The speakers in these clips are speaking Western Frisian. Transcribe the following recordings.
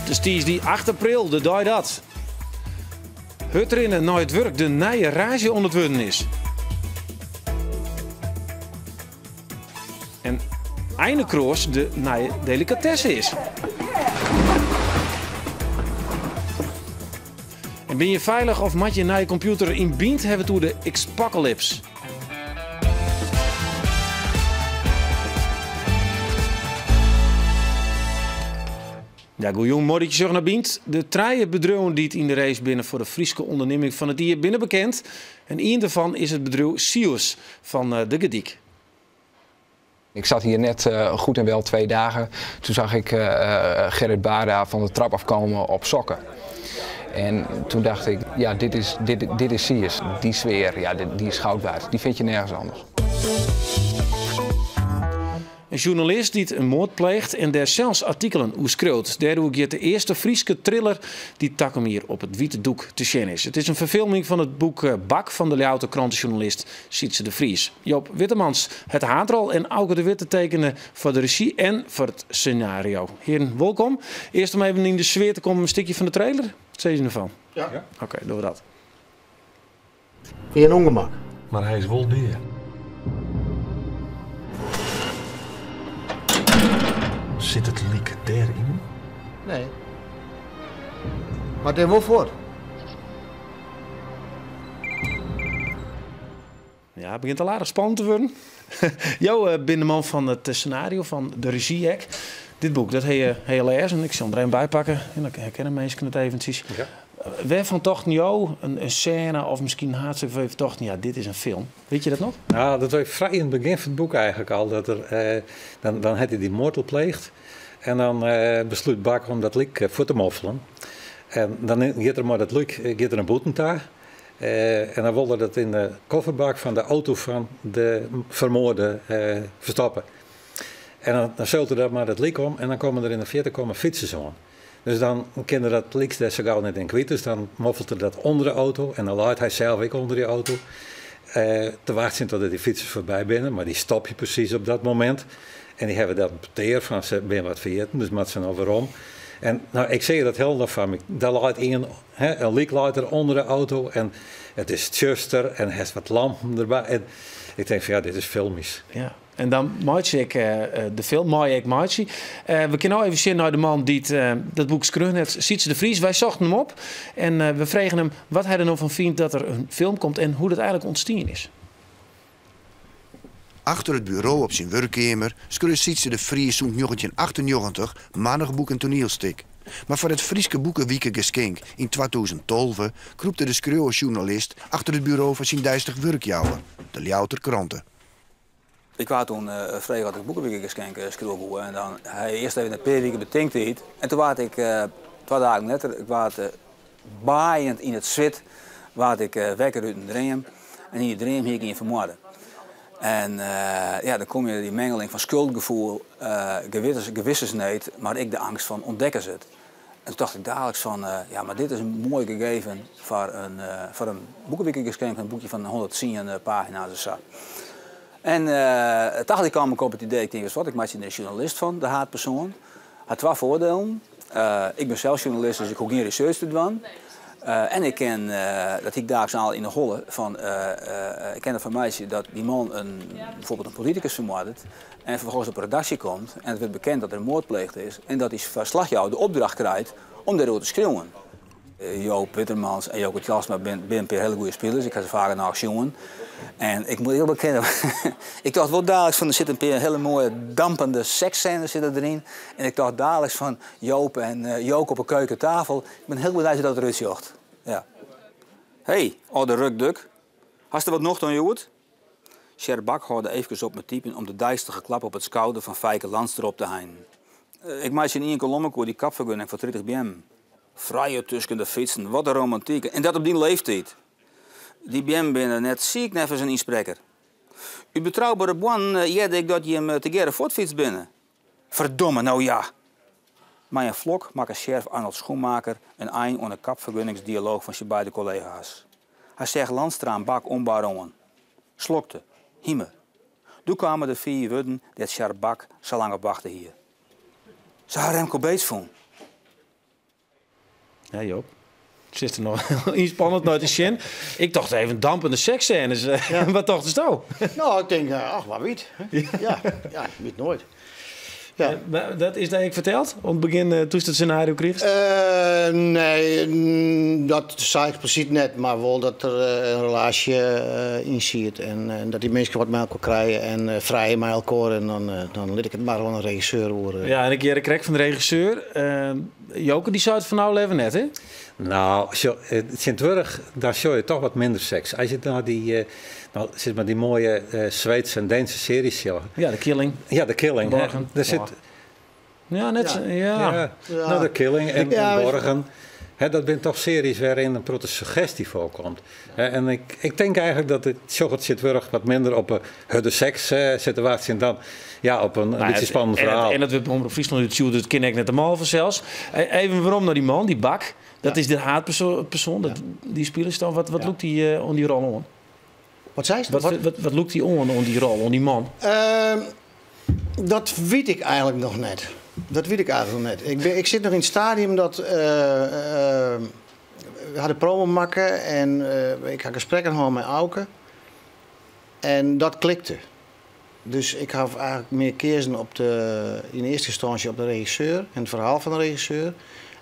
It is tiisdei 8 april, de dei dat hurdrinne nei it wurk de nije raazje oan it wurden is. En einekroas de nije delikatesse is. En bin je feilich of moat je nije kompjûter yn Bynt hawwe it oer de Xpocalypse. Ja, goejûn, moai dat je sjogge nei Bynt. De trije bedriuwen dy't yn de race binne foar de Fryske ûndernimming fan it jier binne bekend. En ien derfan is it bedriuw Sios fan eh, De Gordyk. Ik zat hier net eh, goed en wel 2 dagen. Toen zag ik uh, Gerrit Baarda van de trap afkomen op sokken. En toen dacht ik, ja, dit is Sius. Die sfeer, ja, die is goud waard. Die vind je nergens anders. In sjoernalist dy't in moard pleecht en dêr sels artikelen oer skriuwt. Dêroer giet de earste Fryske thriller dy't takom jier op it wite doek te sjen is. It is in ferfilming fan it boek eh, Bak fan de Ljouwerter krantesjoernalist Sietse de Vries. Joop Wittermans hat de haadrol en Auke de Witte tekene foar de rezjy en foar it senario. Hearen, wolkom. Earst om even yn de sfear te kommen, in stikje fan de trailer. Wat sizze je derfan? Ja. Oké, okay, dogge we dat. Wie in ûngemak. Mar hy is wol dea. Sit it lyk dêryn? Nee. Mar it is wol fuort. Ja, it begjint al aardich spannend te wurden. Jo uh, binne de man fan it senario, fan de rezjy ek. Dit boek, dat ha je, ha je lêzen. Ik sil der even bypakke. En dan herkenne minsken it eventsjes. Ja. Wêrfan tochten jo, in sêne of miskien in haadstik wêrfan't je tochten, ja, dit is in film. Witte je dat noch? No, dat wie frij yn it begjin fan it boek eigentlik al. Dat er, dan hat hy dy moard pleegd. En dan beslút Bak om dat lyk fuort te moffelen. En dan giet er mei dat lyk giet er nei bûten ta. En dan wol er dat yn de kofferbak fan de auto fan de fermoarde ferstoppe. En dan sult er dat mei dat lyk om en dan komme der yn de fierte komme fytsers oan. Dus dan kin er dat lyk dêr sa gau net yn kwyt. Dus dan moffelt er dat ûnder de auto en dan leit hy sels ek ûnder dy auto. Te wachtsjen totdat dy fytsers foarby binne, mar dy stopje presys op dat momint. En dy hawwe dat in petear fan se binne wat ferjitten, dus moatte se noch werom. En no, ik seach dat hielendal foar my. Dêr leit ien, hè, in lyk leit der ûnder de auto en it is tsjuster en hast wat lampen derby. En ik tink fan ja, dit is filmysk. Ja. En dan meitsje ik de film, mei ik meitsje. We kinne no even sjen nei de man dy't dat boek skreaun hat, Sietse de Vries. Wy sochten him op en we fregen him wat hy der no fan fynt dat der in film komt en hoe't dat eigentlik ûntstien is. Achter it buro op syn wurkkeamer skreau Sietse de Vries sûnt 1998 mannich boek en toanielstik. Mar foar it Fryske Boekewikegeskink yn 2012 krûpte de skriuwer-sjoernalist achter it buro fan syn deistich wurkjouwer, de Ljouwerter Krante. Ik waard doe frege oft ik Boekewikegeskink skriuwe woe. En dan ha je earst even in pear wiken betinktiid. En doe waard ik 2 dagen letter, ik waard baaiend yn it swit, waard ik wekker út in dream. En yn dy dream hie ik ien fermoarde. En ja, dan komme je dy mengeling fan skuldgefoel, gewissensneed, mar ek de eangst fan ûntdekke se it. En doe tocht ik daliks fan, ja, mar dit is in moai gegeven foar in Boekewikegeskink, in boekje fan 110 pagina's of sa. En tagelyk kaam ik op it idee, ik tink, wat, ik meitsje der in sjoernalist fan, de haadpersoan. Hat twa foardielen. Ik bin sels sjoernalist, dus ik hoech gjin research te dwaan. En ik kin, dat hie ik daliks al yn 'e holle, fan, ik kin derfan meitsje dat dy man byfoarbyld in politikus fermoardet en ferfolgens op 'e redaksje komt en it wurdt bekend dat der in moard pleegd is en dat dy ferslachjouwer de opdracht krijt om dêroer te skriuwen. Joop Wittermans en Joke Tjalsma binne in pear hiele goede spilers. Ik ha se faak noch sjoen. En ik moat hiel bekenne, ik tocht wol daliks fan der sitte in pear hiele moaie dampende sekssênes sitte deryn. En ik tocht daliks fan Joop en Joke op 'e keukentafel. Ik bin hiel bliid dat it derút sjocht. Ja. Hey, âlde rukduk. Hast der wat nocht oan hjoed? Sjer Bak hâlde eefkes op mei typen om de deistige klap op it skouder fan Feike Landstra op te heinen. Ik meitsje yn ien kolom oer dy kapfergunning foar 30 beammen. Frije tusken de fytsen, wat in romantyk. En dat op dyn leeftiid. Dy beammen binne net siik neffens in ynsprekker. Ut betroubere boarnen hearde ik dat jim tegearre fuortfytst binne. Ferdomme, no ja! Mei in flok makke sheriff Arnold Schoenmaker in ein oan 'e kapfergunningsdialooch fan syn beide kollega's. Hy seach Landstra en Bak ûnber oan. Slokte. Hime. Doe kamen de fiif wurden dêr't Sjer Bak sa lang op wachte hie. Se ha Remco Beets fûn. Ja, Joop. Sit der noch ynspannend nei te sjen. Ik tocht even dampende sekssênes. Ja. Wat tochtest? Nou, ik tink, ach, wa wit. Ja, ja, ik wit noait. Ja. Dat is dy ek ferteld? Oan it begjin doe'tst it senario krigest? Nee, dat sei eksplisyt net, mar wol dat der in relaasje yn siet en dat dy minsken wat mei elkoar krije en frije mei elkoar en dan, dan lit ik it mar oan de regisseur oer. Ja, en ik hearde krekt fan de regisseur, Joke dy sei it fan no leaver net, hè? Nou, tsjintwurdich dan sjoch je toch wat minder seks. As je nei dy, no, sis mar dy moaie Sweedse en Deense searjes sjogge. Ja, The Killing. Ja, The Killing. Borgen. Dêr sit, ja, net ja. Ja. ja. Nou, The Killing en, ja, Borgen. Hè, dat binne toch searjes wêryn't in protte suggesty foarkomt. En ik, ik tink eigentlik dat it sjoch it tsjintwurdich wat minder op 'e hurde seks sit te wachtsjen dan ja, op in bytsje spannend ferhaal. En dat wurdt by Omrop Fryslân útstjoerd, dus it kin ek net te mâl fansels. Even werom nei dy man, dy Bak. Dat is de haadpersoan, dat, dy spilest dan. Wat, wat lûkt dy oan dy rol oan? Wat seist? Wat, wat, wat lûkt dy oan oan dy rol, oan dy man? Dat wit ik eigentlik noch net. Dat wit ik eigentlik noch net. Ik, bin, ik sit noch yn it stadium dat we ha de promo makke en ik ha gesprekken hân mei Auke. En dat klikte. Dus ik ha eigentlik mear keazen op de, yn earste ynstânsje op de regisseur en it ferhaal fan de regisseur.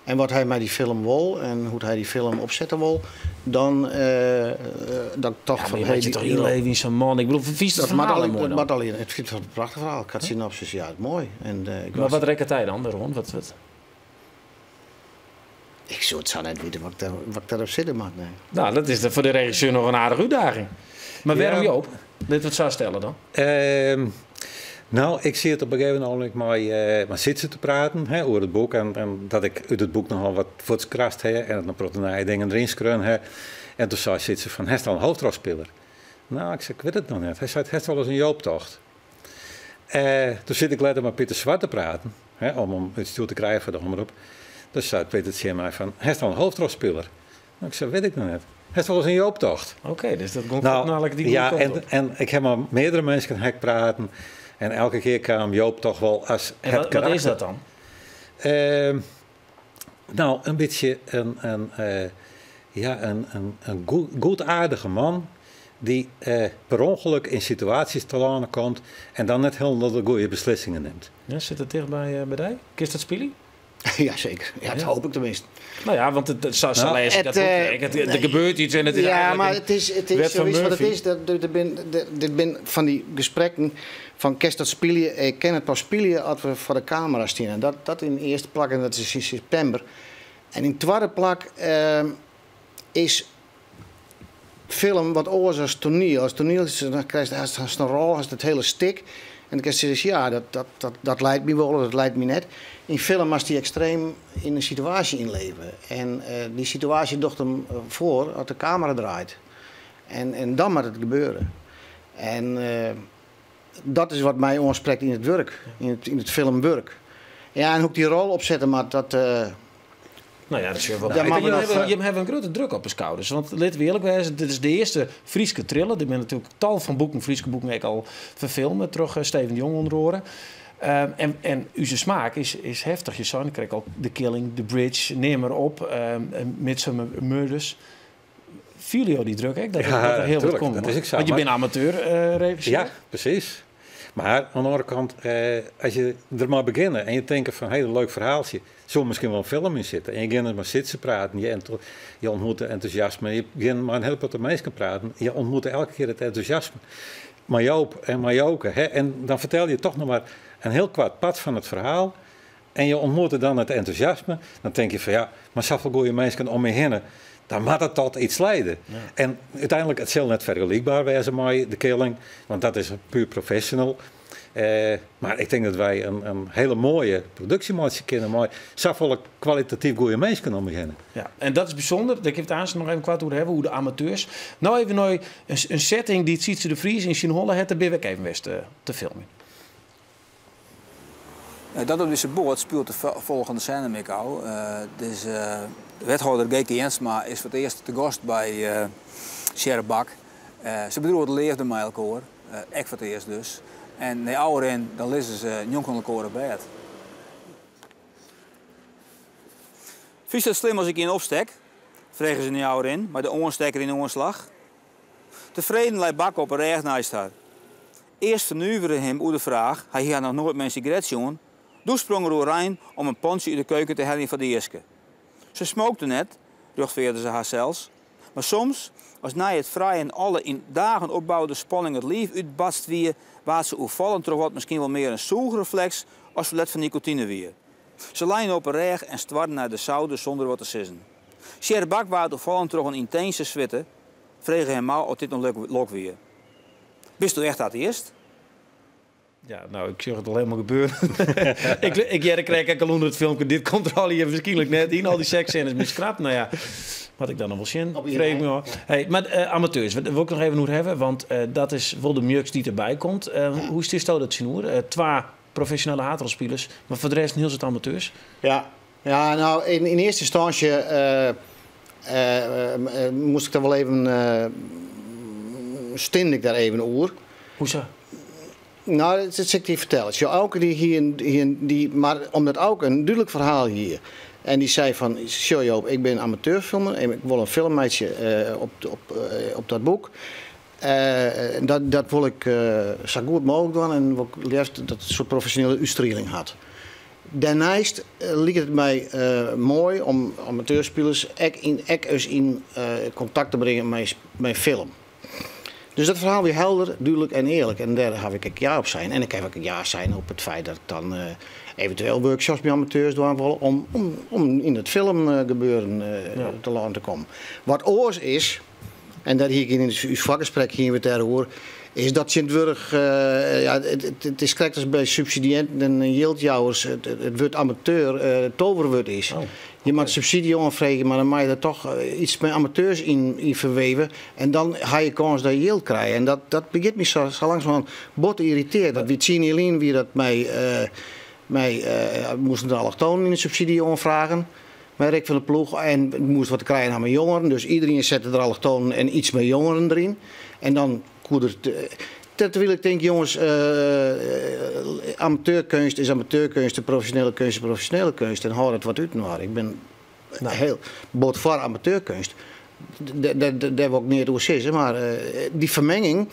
En wat hy mei dy film wol en hoe't hy dy film opsette wol, dan dat ik tocht Ja, fan mar je hey, moatte je dy toch ynleven yn sa'n man. Ik bedoel, fynst it Dat moat ferhaal al, moai dat dan? moat al yn. Ik fyn it in prachtich ferhaal. Ik ha it synopsis, ja, it moai. En, ik Mar was, wat rekket dy dan deroan? Wat, wat? Ik soe it sa net witte wat ik, dêr, wat ik dêrop sizze moat. Nee. Nou, dat is foar de regisseur noch in aardige útdaging. Mar wêrom Joop? Lit we it sa stelle dan. Nou, ik siet op in gegeven ogenblik mei, mei Sytse te praten hè, oer it boek. En, en dat ik út it boek nochal wat fuortskrast ha en in protte nije dingen deryn skreaun ha. En doe sei Sytse fan, hast al in hoofdrolspeler? Nou, ik sei, ik wit it noch net. Hy sei, hast wolris oan Joop tocht? Doe siet ik letter mei Pieter Zwart te praten, hè, om him útstjoerd te krijen foar de omrop. Dus sei Pieter tsjin my fan, hast al in hoofdrolspeler? Nou, ik sei, wit ik noch net. Hast wolris oan Joop tocht? Oké, dus dat gong Nou, namelijk die ja, goede kant en, op. en ik ha mei meardere minsken ha ik praten. En elke kear kaam Joop toch wol as En het wat, wat is karakter. dat dan? Nou, in bytsje in, in, ja, in, in, in goedaardige man dy't per ûngelok yn situaasjes telâne komt en dan net hielendal de goede beslissingen nimt. Ja, sit it ticht by, by dy? Kinst dat spylje? Ja, seker. Ja, dat hoop ik teminsten. Nou ja, want it, sa, sa Nou, lês ik dat it, boek ek. Der gebeurt iets en it is Ja, eigentlik mar in it is, it is wet fan sowies wat it Murphy. is. Dat, dat, dit binne fan dy gesprekken fan kinst dat spylje? Ik kin it pas spylje as we foar de kamera stean. En dat, dat yn earste plak en dat is yn septimber. En yn twadde plak is film wat oars as toaniel. As toaniel is, dan krijst hast in rol, hast it hiele stik. En dan kinst sizze, ja, dat, dat, dat, dat leit my wol of dat leit my net. Yn film moatst dy ekstreem yn in situaasje ynleve. En dy situaasje docht him foar as de kamera draait. En, en dan moat it gebeure. En dat is wat my oansprekt yn it wurk, yn it filmwurk. Ja, en hoe't ik dy rol opsette moat, dat. Nou ja, dat is wel. Daar Ik moatte denk, we nog, jim hawwe in grutte druk op 'e skouders. Want litte we earlik wêze, dit is de earste Fryske thriller. Der binne natuerlik tal fan boeken, Fryske boeken, ek al ferfilme troch Steven de Jong ûnder oare. En ús smaak is heftich. Je seinen krekt al The Killing, The Bridge, neam mar op. Midsomer Murders. Fiele jo dy druk ek? Dat, Ja, dat der hiel wat tuerlik, komt? dat is ek sa, Want je mar- binne amateurregisseur. Ja, presys. Mar oan de oare kant, as je der mei begjinne en je tinke fan hé, leuk ferhaaltsje, soe miskien wol in film yn sitte. En je geane mei Sytse praten, je ûntmoete entûsjasme, je geane mei in hiel protte minsken praten, je ûntmoete elke kear it entûsjasme. Mei Joop en mei Joke. Hè, en dan fertelle je toch noch mar in hiel koart part fan it ferhaal. En je ûntmoete dan it entûsjasme. Dan tink je fan ja, mar safolle goede minsken om my hinne, dan moat it tot iets liede. En úteinlik, it sil net fergelykber wêze mei The Killing, want dat is puer professional. Mar ik tink dat wy in hiele moaie produksje meitsje kinne mei safolle kwalitatyf goede minsken om my hinne. Ja, en dat is bysûnder. Dêr kinne we it aanst noch even koart oer hawwe, oer de amateurs. No even nei in setting dy't Sytse de Vries yn syn holle hat, dêr binne we ek even west te filmjen. Dat op dizze boat spilet de folgjende sêne my ôf. Dus wethâlder Geke Jensma is foar it earst te gast by Sjerp Bak. Se bedriuwe de leafde mei elkoar, ek foar it earst dus. En nei ôfrin dan lizze se njonken elkoar op bêd. Fynst it slim as ik ien opstek? frege se nei ôfrin mei de oanstekker yn oanslach. Tefreden lei Bak op 'e rêch neist har. Earst fernuvere him oer de fraach, hy hie har noch noait mei in sigaret sjoen. Doe sprong er oerein om in pantsje út de keuken te heljen foar de jiske. Se smookte net, rjochtfeardige se harsels. Mar soms, as nei it frijen alle yn dagen opboude spanning it liif útbatst wie, waard se oerfallen troch wat miskien wol mear in sûchrefleks as ferlet fan nikotine wie. Se leine op 'e rêch en stoarden nei de souder sûnder wat te sizzen. Sjer Bak waard oerfallen troch in yntinse switte, frege him ôf oft dit no lok wie. Bisto echt ateïst? Ja, no, ik sjoch it al helemaal gebeuren. Ik hearde krekt ek al ûnder it filmke, dit komt der allegear wierskynlik net yn, al dy sekssênes mei skrap. No ja, moat ik dan noch wol sjen, freegje ik my ôf. Hey, mar amateurs, dêr wol ik noch even oer hawwe, want dat is wol de mjuks dy't derby komt. Hoe stisto dat tsjinoer? Twa profesjonele haadrolspilers, mar foar de rest in hiel soad amateurs. Ja, ja nou, yn earste ynstânsje moast ik der wol even, stinde ik dêr even oer. Hoezo? Nou, dat sil ik dy fertelle. Sjoch, Auke dy hie in, hie in, dy, mar omdat Auke in dúdlik ferhaal hie en dy sei fan, sjoch Joop, ik bin amateurfilmer en ik wol in film meitsje op dat boek. Dat wol ik sa goed mooglik dwaan en wol ik leafst dat it in soart profesjonele útstrieling hat. Dêrneist liket it my moai om amateurspilers ek yn, ek ris yn kontakt te bringen mei film. Dus dat ferhaal wie helder, dúdlik en earlik en dêr haw ik ek ja op sein. En ik haw ek ja sein op it feit dat ik dan eventueel workshops by amateurs dwaan wol om om yn it filmgebeuren telâne te kommen. Wat oars is, en dêr hie ik yn ús foargesprek hiene we it dêroer, is dat tsjintwurdich, ja, it is krekt as by subsidiïnten en jildjouwers, it wurd amateur toverwurd is. Je moatte subsydzje oanfreegje, mar dan moatte je der toch iets mei amateurs yn ferweve en dan ha je kâns dat je jild krije. En dat begjint my sa langsumerhand bot te yrritearjen. Dat wie tsien jier lyn wie dat mei moasten de allochtonen in subsydzje oanfragen. Mei Rick van der Ploeg en it moast wat te krijen ha mei jongeren, dus iderien sette der allochtonen en iets mei jongeren deryn. En dan koe der. Terwyl ik tink, jonges, amateurkeunst is amateurkeunst en profesjonele keunst is profesjonele keunst en hâld it wat útinoar. Ik bin hiel bot foar amateurkeunst. Dêr wol ik neat oer sizze, mar dy fermenging,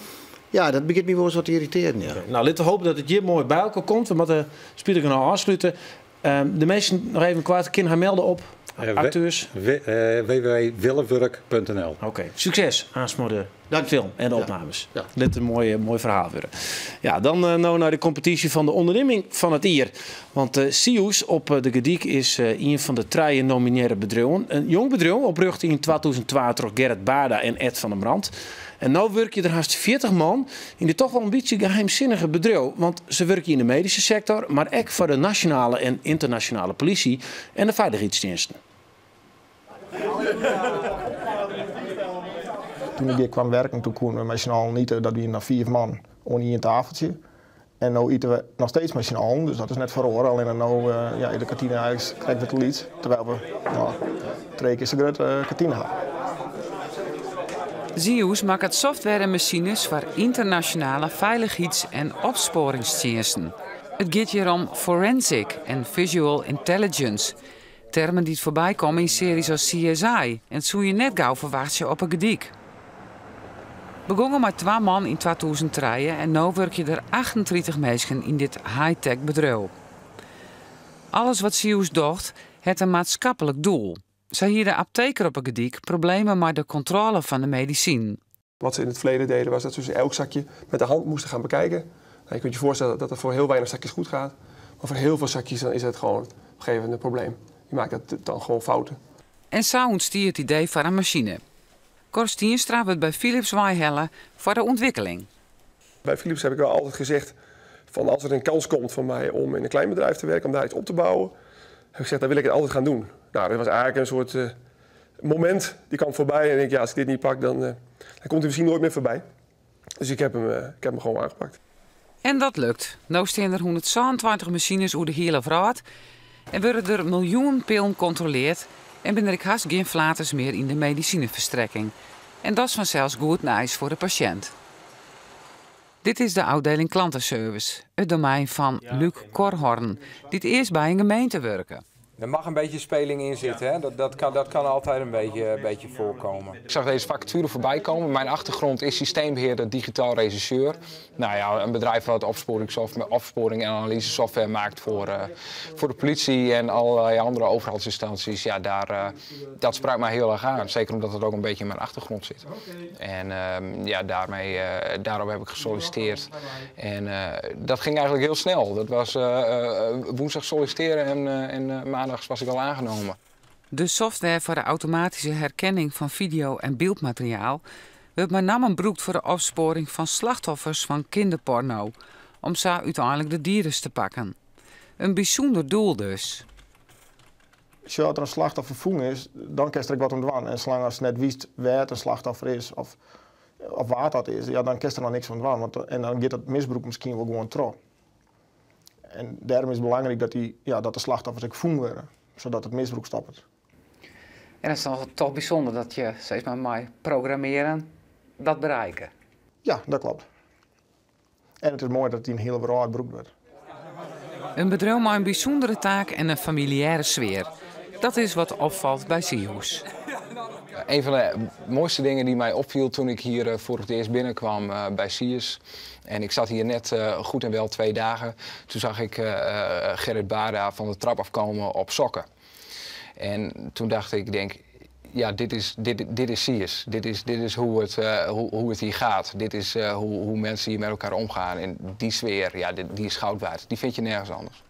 ja, dat begjint my wolris wat te yrritearjen. Ja. Nou, litte we hoopje dat it hjir moai by elkoar komt. We moatte spitich genôch ôfslute. De minsken, noch even koart, kinne har melde op akteurs. www.willewurk.nl. Oké, sukses aanst mei de film en de opnames. Lit in moai, moai ferhaal wurde. Ja, dan no nei de kompetysje fan de ûndernimming fan it jier. Want Sius op de Gerdyk is ien fan de trije nominearre bedriuwen. In jong bedriuw, oprjochte yn 2002 troch Gerrit Baarda en Ed van den Brand. En no wurkje der hast 40 man yn dit toch wol in bytsje geheimsinnige bedriuw. Want se wurkje yn de medyske sektor, mar ek foar de nasjonale en ynternasjonale polysje en de feilichheidstsjinsten. Toen ik hier kwam werken, toen koenen we met z'n allen ite, dat wienen dan fiif man oan ien tafeltsje. En no ite we noch steeds mei syn allen, dus dat is net feroare. Allinne no ja, is de kantine eigentlik krekt wat te lyts, terwijl we no, trije kear sa grutte kantine ha. Zius makket software en masines foar ynternasjonale feilichheids- en opspoaringstsjinsten. It giet hjir om forensic en visual intelligence, termen dy't foarby komme yn searjes as CSI en it soe je net gau ferwachtsje op 'e Gerdyk. Begongen mei twa man yn 2003 en no wurkje der 38 minsken yn dit high-tech bedriuw. Alles wat Zius docht, hat in maatskaplik doel. Sa hie de apteker op 'e Gerdyk problemen mei de kontrôle fan de medisinen. Wat ze in het verleden deden was dat ze dus elk zakje met de hand moesten gaan bekijken. Nou, je kunt je voorstellen dat dat voor heel weinig zakjes goed gaat. Maar voor heel veel zakjes dan is het gewoon op een gegeven moment een probleem. Je maakt dat dan gewoon fouten. En sa ûntstie it idee foar in masine. Cor Stienstra wurdt by Philips weihelle foar de ûntwikkeling. Bij Philips heb ik wel altijd gezegd van als er een kans komt voor mij om in een klein bedrijf te werken, om daar iets op te bouwen, heb ik gezegd, dan wil ik het altijd gaan doen. Nou, dat was eigenlijk een soort moment, die kwam voorbij en ik denk, ja, als ik dit niet pak, dan komt hij misschien nooit meer voorbij. Dus ik heb hem gewoon aangepakt. En dat lukt. No stean der 127 masines oer de hiele wrâld en wurde der miljoenen pillen kontroleard en binne der ek hast gjin flaters mear yn de medisineferstrekking. En dat is fansels goed nijs foar de pasjint. Dit is de ôfdieling klanteservice, it domein fan Luc Korhorn, dy't earst by in gemeente wurke. Er mag een beetje speling in zitten, hè? Dat kan altijd een beetje voorkomen. Ik zag deze vacature voorbij komen. Mijn achtergrond is systeembeheerder, digitaal regisseur. Nou ja, een bedrijf wat opsporingssoftware, opsporing en analyse software maakt voor de politie en allerlei andere overheidsinstanties. Ja, dat sprak mij heel erg aan. Zeker omdat het ook een beetje in mijn achtergrond zit. En ja, daarop heb ik gesolliciteerd. En dat ging eigenlijk heel snel. Dat was woensdag solliciteren en maandags was ik al aangenomen. De software foar de automatyske herkenning fan fideo- en byldmateriaal wurdt mei nammen brûkt foar de opspoaring fan slachtoffers fan kinderporno, om sa úteinlik de dieders te pakken. In bysûnder doel dus. As der in slachtoffer fûn is, dan kinst der ek wat oan dwaan. En salang ast net witst wêr't in slachtoffer is of wa't dat is, ja, dan kinst der noch niks oan dwaan. En dan giet it misbrûk miskien wol gewoan troch. En dêrom is it belangryk ja, dat de slachtoffers ek fûn wurde, sadat it misbrûk stoppet. En it is dan dochs bysûnder dat je sis mar, mei programmearjen dat berikke. Ja, dat kloppet. En it is moai dat it yn de hiele wrâld brûkt wurdt. In bedriuw mei in bysûndere taak en in familiêre sfear. Dat is wat opfalt by Sihus. Een van de mooiste dingen die mij opviel toen ik hier voor het eerst binnenkwam bij Sihus. En ik zat hier net goed en wel 2 dagen. Toen zag ik Gerrit Baarda van de trap afkomen op sokken. En toen dacht ik, denk, ja, dit is Sihus. Dit is hoe het hier gaat. Dit is hoe mensen hier met elkaar omgaan. En die sfeer, ja, die is goud waard. Die vind je nergens anders.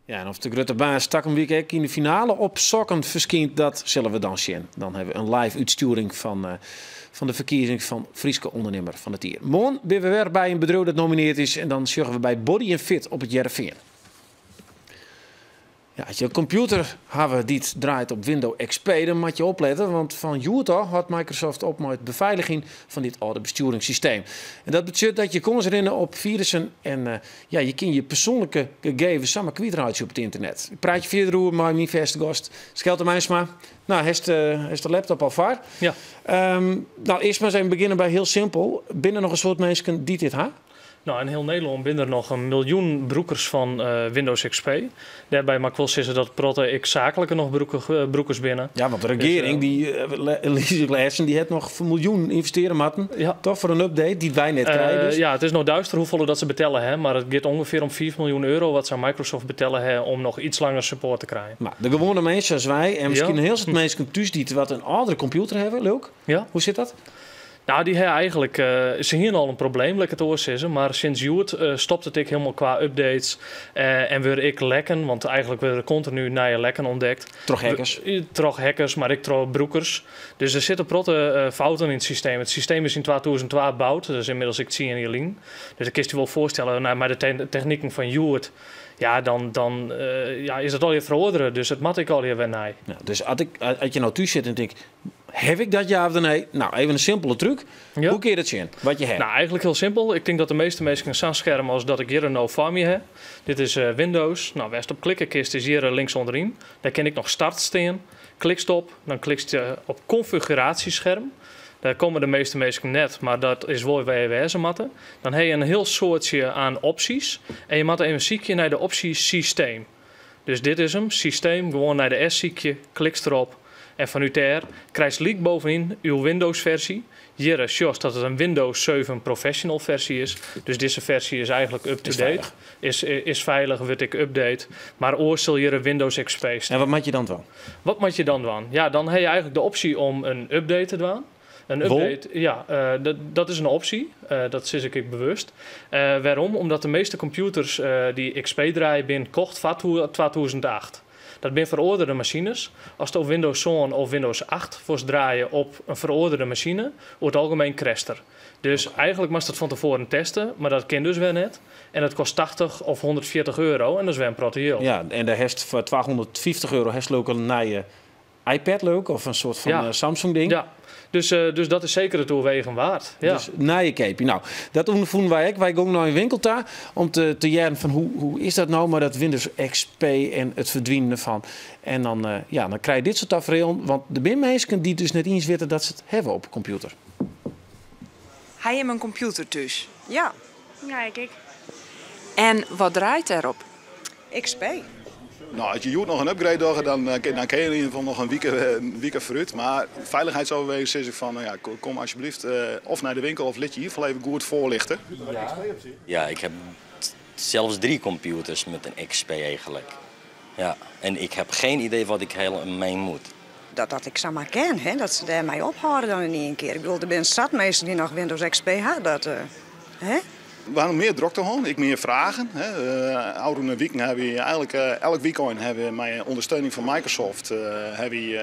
Ja, en oft de grutte baas takom wike ek yn de finale op sokken ferskynt, dat sille we dan sjen. Dan hawwe we in live útstjoering fan de ferkiezing fan Fryske ûndernimmer fan it jier. Moarn binne we wer by in bedriuw dat nominearre is en dan sjogge we by Body Fit op It Hearrenfean. Ja, as je in kompjûter hawwe dy't draait op Windows XP, dan moatte je oplette, want fan hjoed ôf hâldt Microsoft op mei it befeiligjen fan dit âlde bestjoeringssysteem. En dat betsjut dat je kâns rinne op firussen en ja, je kinne je persoanlike gegevens samar kwytreitsje op it ynternet. Ik praat fierder oer mei myn fêste gast, Skelte Meinsma. Nou, hast de laptop al foar? Ja. No, earst mar ris even begjinne by hiel simpel. Binne der noch in soad minsken dy't dit ha? No, yn hiel Nederlân binne der noch 1 miljoen brûkers fan Windows XP. Dêrby moat ik wol sizze dat protte ek saaklike noch brûkers binne. Ja, want de regearing, dus, dy lêzen, dy hat noch foar miljoenen ynvestearje moatten. Ja. Dochs foar in update dy't wy net krije. Dus. Ja, it is noch dúdlik hoefolle dat se betelle ha, mar it giet ûngefear om 5 miljoen euro wat se oan Microsoft betelle ha om noch yts langer support te krijen. Mar de gewoane minsken sa as wy en miskien in hiel soad minsken thús dy't wat in âldere kompjûter hawwe, Luc. Hoe sit dat? No, dy ha eigentlik, se hiene al in probleem, lit ik it oars sizze, mar sûnt hjoed stopt it ek hielendal kwa updates en wurde ek lekken, want eigentlik wurde der kontinu nije lekken ûntdekt. Troch hackers? Troch hackers, mar ek troch brûkers. Dus der sitte protte fouten yn it systeem. It systeem is yn 2002 boud, dat is ynmiddels ek 10 jier lyn. Dus dan kinst dy wol foarstelle, no, mei de techniken fan hjoed, ja, dan ja, is dat allegear feroare. Dus it moat ek allegear wer nij. Ja, dus as je no thús sitte en tinke, ha ik dat ja of nee? No, even in simpele trúk. Hoe kinne je dat sjen? Wat je ha? No, eigentlik hiel simpel. Ik tink dat de measte minsken sa'n skerm as dat ik hjir no foar my ha. Dit is Windows. No, wêr'tst op klikke kinst is hjir links ûnderyn. Dêr kin ek noch start stean. Klikst op, dan klikst je op konfiguraasjeskerm. Dêr komme de measte minsken net, mar dat is wol wêr't je wêze moatte. Dan ha je in hiel soadsje oan opsjes. En je moatte even sykje nei de opsje systeem. Dus dit is him, systeem, gewoan nei de S sykje, klikst derop. En fanút dêr krijst lyk boppe-yn jo Windows-ferzje. Hjir sjochst dat it in Windows 7 Professional ferzje is. Dus dizze ferzje is eigentlik up-to-date. Is feilich, wurdt ek update. Mar oars sil hjir in Windows XP stean. En wat moatte je dan dwaan? Wat moatte je dan dwaan? Ja, dan ha je eigentlik de opsje om in update te dwaan. In Wol? Update, ja, dat is in opsje. Dat sis ik ek bewust. Wêrom? Omdat de measte kompjûters dy't XP draaie binne kocht foar 2008. Dat binne ferâldere masines. Ast op Windows 7 of Windows 8 wolst draaie op in ferâldere masine, oer it algemien crasht er. Dus eigentlik moatst it fan tefoaren teste, mar dat kin dus wer net. En dat kostet 80 of 140 euro en dat is wer in protte jild. Ja, en dêr hast foar 250 euro hast leuk in nije iPad leuk of in soart fan Samsung ding. Ja, dus dat is seker it oerwegen weard. Ja. Dus nije keapje. No, dat ûnderfûnen wy ek. Wy gongen nei in winkel ta om te hearren fan hoe is dat no mei dat Windows XP en it ferdwinen derfan. En dan, ja, dan krije je dit soart taferelen, want der binne minsken dy't dus net iens witte dat se it hawwe op 'e kompjûter. Ha jim in kompjûter thús? Ja. Ja, ik ek. En wat draait dêrop? XP. No, as je hjoed noch in upgrade dogge, dan, dan kin je in ieder geval noch in wike foarút. Mar feilichheidsoverweging sis ik fan, no ja, kom alsjeblieft of nei de winkel of lit je in ieder geval even goed foarlichte. Ja, ik heb zelfs drie computers met een XP eigenlijk. Ja, en ik heb geen idee wat ik helemaal mee moet. Dat dat ik samar ken, hè, dat se dêrmei ophâlde dan yn ien kear. Ik bedoel, der binne sat minsken dy't noch Windows XP ha. Dat, hè? We hawwe mear drokte hân, ek mear fragen. Hè. Ôfrûne wiken hawwe wy eigenlik elk wykein hawwe we mei ûndersteuning fan Microsoft hawwe wy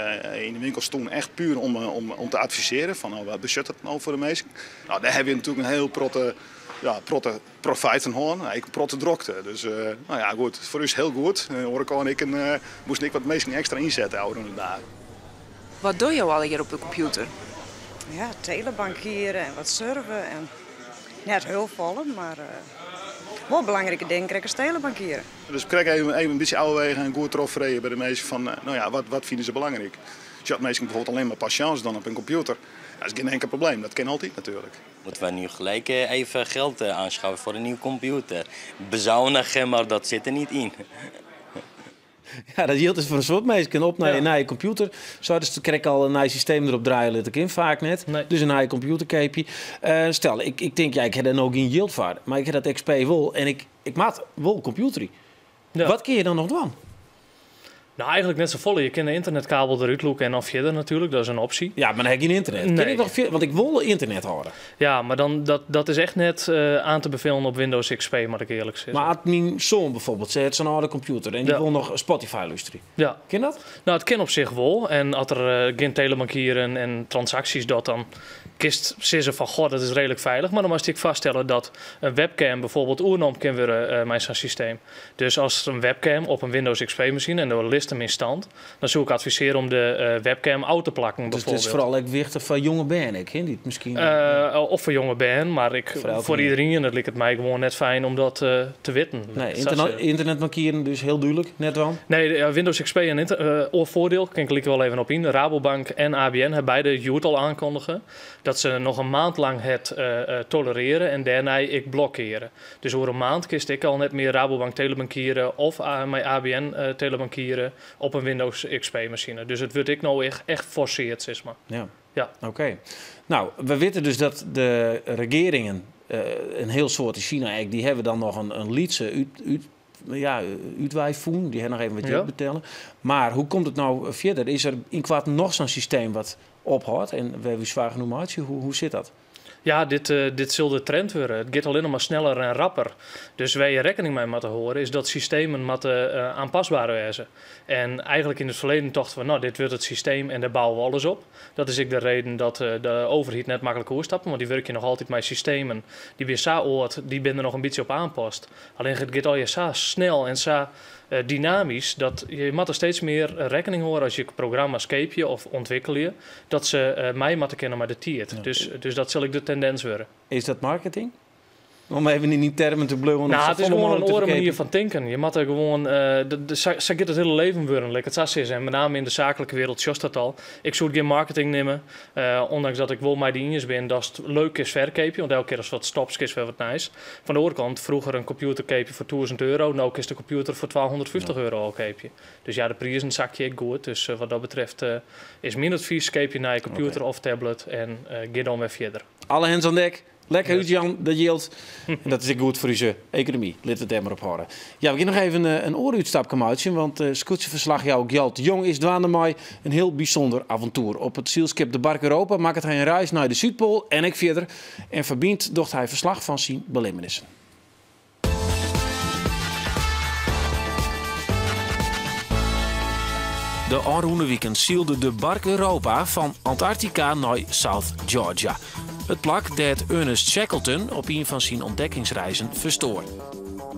yn de winkel stien echt puer om te advisearjen fan no, wat betsjut dat no foar de minsken. No, dêr hawwe we natuerlik in hiel protte, ja, protte profyt fan hân, ek in protte drokte. Dus no ja, goed, foar ús hiel goed. Oan de oare kant ek in, moasten ek wat minsken ekstra ynsette ôfrûne dagen. Wat dogge jo allegear op de kompjûter? Ja, telebankiere en wat surfe en net hiel folle, mar wol belangrike dingen krekt as telebankiere. Dus krekt even in bytsje ôfwege en goed trochfreegje by de minsken fan, no ja, wat fine se belangryk. As minsken bijvoorbeeld allinne mar patience dwaan op in kompjûter, dat is gjin inkel probleem, dat kin altyd natuerlik. Moeten wij nu gelijk even geld aanschaffen voor een nieuwe computer? Bezuinigen, maar dat zit er niet in. Ja, dat jildt dus foar in soad minsken. Op nei in nije kompjûter. Sa, dus krekt al in nij systeem derop draaie lit ik in faak net. Dus in nije kompjûter keapje. Stel, ik tink, ja, ik ha dêr no gjin jild foar. Mar ik ha dat XP wol en ik moat wol kompjûterje. Wat kinne je dan noch dwaan? No, eigenlik net safolle. Je kinne de ynternetkabel derút lûke en dan fierder natuerlik. Dat is in opsje. Ja, mar dan ha ik gjin ynternet. Nee. Kin ik noch fierder? Want ik wol ynternet hâlde. Ja, mar dan, dat is echt net oan te befelen op Windows XP, moat ik earlik sizze. Mar as myn soan bijvoorbeeld, se hat sa'n âlde kompjûter en dy wol noch Spotify lústerje. Kin dat? No, it kin op sich wol. En as er gjin telebankieren en transaksjes docht, dan kinst sizze fan goh, dat is reedlik feilich. Mar dan moatst ek foarstelle dat in webcam bijvoorbeeld oernommen kin wurde mei sa'n systeem. Dus as in webcam op in Windows XP-masine en do litst him yn stand, dan soe ik advisearje om de webcam ôf te plakken. Dus it is foaral ek wichtich foar jonge bern ek, hè? Dy't miskien Of foar jonge bern, mar ek foar iderien. It liket my gewoan net fijn om dat te witten. Nee, ynternetbankieren dus hiel dúdlik net dwaan? Nee, Windows XP en oar foardiel, kin ik lyk wol even op yn. Rabobank en ABN ha beide hjoed al oankundige dat se noch in maand lang it tolerearje en dêrnei ek blokkeare. Dus oer in maand kinst ek al net mear Rabobank telebankiere of mei ABN telebankiere op in Windows XP-masine. Dus it wurdt ek no echt forseard, sis mar. Oké. No, we witte dus dat de regearingen, in hiel soad yn Sina ek, dy hawwe dan noch in lytse ja, útwei fûn. Dy hawwe noch even wat jild betelle. Mar hoe komt it no fierder? Is der ynkoarten noch sa'n systeem wat ophâldt en wêr't we soargen oer meitsje? Hoe sit dat? Ja, dit sil de trend wurde. It giet allinne mar sneller en rapper. Dus wêr je rekkening mei moatte hâlde is dat systemen moatte oanpasber wêze. En eigenlik yn it ferleden tochten we, no, dit wurdt it systeem en dêr bouwe we alles op. Dat is ek de reden dat de overheid net maklik oerstappe, want dy wurkje noch altyd mei systemen dy binne sa âld, dy binne der noch in bytsje op oanpast. Allinnich it giet allegear sa snel en sa dynamysk dat je moatte steeds mear rekkening hâlde as je programma's keapje of ûntwikkelje, dat se mei moatte kinne mei de tiid. Dus dat sil ek de tendins wurde. Is dat marketing? Om even yn dy termen te bliuwen. No, it is gewoan in oare manier fan tinken. Je moatte gewoan, sa giet it hiele leven wurden, lit ik it sa sizze. En benammen yn de saaklike wereld sjochst dat al. Ik soe it gjin marketing neame, ûndanks dat ik wol mei dy iens bin datst leuk kinst ferkeapje, want elke kear ast wat stopst kinst wer wat nijs. Fan de oare kant, froeger in kompjûter keapje foar 1000 euro, no kinst de kompjûter foar 250 euro al keapje. Dus ja, de prizen sakje ek goed. Dus wat dat betreft is myn advys, keapje in nije kompjûter of tablet en gean dan wer fierder. Alle hens oan dek. Lekker útjaan, dat jild. En dat is ek goed foar ús ekonomy. Lit it dêr mar op hâlde. Ja, we gean noch even in oare útstapke meitsjen, want skûtsjeferslachjouwer Gjalt de Jong is dwaande mei in hiel bysûnder aventoer. Op it sylskip de Bark Europa makket hy in reis nei de Súdpoal en ek fierder. En foar Bynt docht hy ferslach fan syn belibbenissen. De ôfrûne wiken sylde de Bark Europa fan Antarktika nei South Georgia. It plak dêr't Ernest Shackleton op ien fan syn ûntdekkingsreizen ferstoar.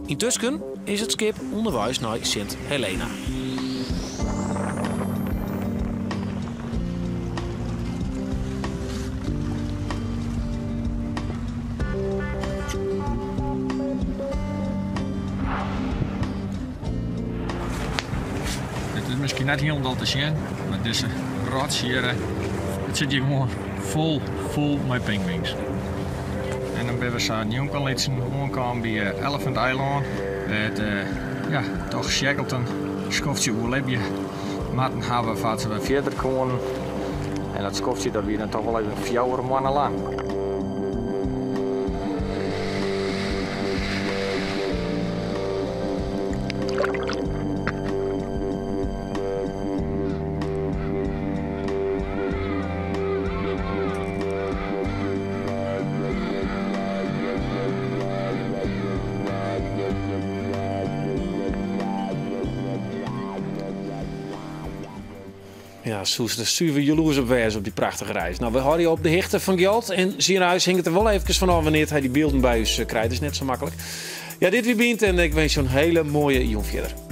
Yntusken is it skip ûnderweis nei Sint Helena. It is miskien net hielendal te sjen, mar dizze rots hjir, it sit hjir gewoan fol, fol mei pinguïns. En dan binne we sa njonkenlytsen oankaam by Elephant Eilân, wêr't ja, toch Shackleton. skoftsje oerlibje moatten hawwe foar't se wer fierder koenen. En dat skoftsje dat wie dan toch wol even 4 moanne lang. Ja, soest der suver jaloers op wêze op dy prachtige reis. No, we hâlde je op de hichte fan Gjalt en syn reis hinget der wol efkes fan ôf wannear't hy dy bylden by ús krijt. Is net sa maklik. Ja, dit wie Bynt en ik winskje jo in hiele moaie jûn fierder.